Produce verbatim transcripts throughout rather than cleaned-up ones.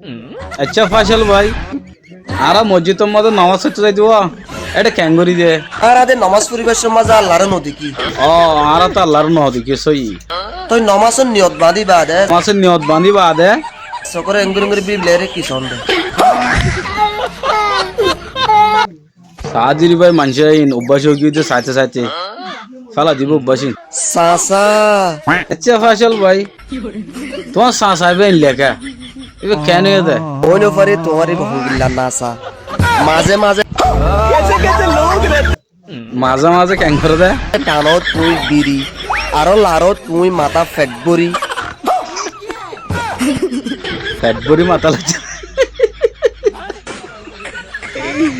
Accá Faisal bái, añára mosjidor mazé nomás foittó zaitó, éçe keéngorí de? Añára de nomás foribar somot mazé Allaré nodekí. Ó, añára to Allaré nodekí, sóiyi. Toi nomásor niyot bañdí baade. Nomásor niyot bañdí baade. Sokóre engori engori bíblaire ki soónde? Saá diri bái, maincé in ubbác ói giyé de saite saite. Félai dibou ubbác in. Sasa. Accá Faisal bái, tuáñr sasa ibá in leká. Ibá keén óiye de? Ói no fare, tuáñr ibá hongilla nasa. Maze maze. Maze maze keéngoré de? Kanot tuñí biri, aró larot tuñí matá fet bóri. Fet bóri matá loiccó.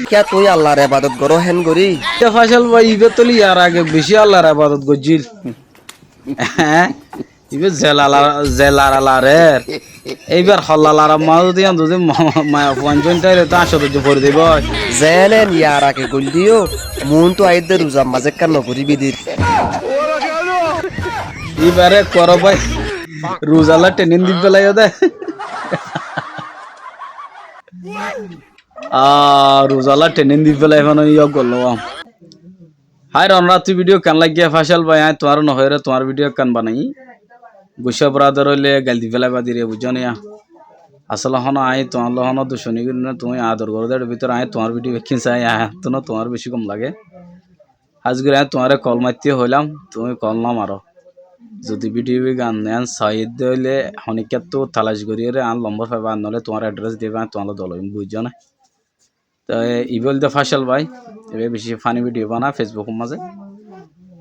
Kiyá tuñí Allar ebadot goró héngorí? Accá Faisal bái, ibá tóile yar age bicí Allar ebadot goijjíl. Hé? Ibá ze lara, ze lara larer. Éibar holla larar mazé zodi yián zodi ma-, maiyafuain zon táile to añcco doijjo fori zaibói. Zeén en yar age goildé yó, muúntu aiyér de ruzar mazé ekkán nogorí bidir. Íbaré kuaró bái, ruzalla thenin di félaiyo dé. Aa, ruzalla thenin di félai fán yó golló am. Háir, onoráttu bídiyo ekkán laiggé Faisal bái, aññí tuáñre nohoiyóre tuáñr bídiyo ekkán banaiyí. Guccá bradar óile gail di félaiba diri, buijjó niya? Asóle honó aññí tuáñlla honó ducmoni gorí no, tuñí ador goró dé, ér bútore aññí tuáñr bídiyo bekkín sai, aññí attú no tuáñr bicí gom lage. Hás gorí aññí tuáñre kol maittí hoilám, tuñí kol no maró. Zodi bídiyo gán yián saiyé dé óile honíkkáttu talac goríyore añár lombor faiba, ar noóile tuáñr edres diba, aññí tuáñlla dol óiyum, buijjó né? Te ibá óilde Faisal bái, ibá bicí fani bídiyo bana Fesbukor mazé.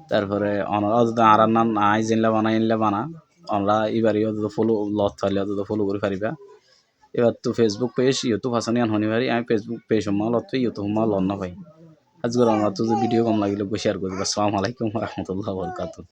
Tarfore onorá zodi añárar nan aññí zeilla bana, éilla bana, onorá ibáre yó zodi folo, lot faile yó zodi folo gorí faribá. Ibáttu Fesbuk pej, Yutub asé né yián honí fari, aññí Fesbuk pejor mazé lot fai, Yutubor mazé lot no fai. Hás gorí onoráttu zodi bídiyo gom lagile eggúa ciyar gorí diba. Assalamu alaikum wa rahmatullahi wa barakatuhu.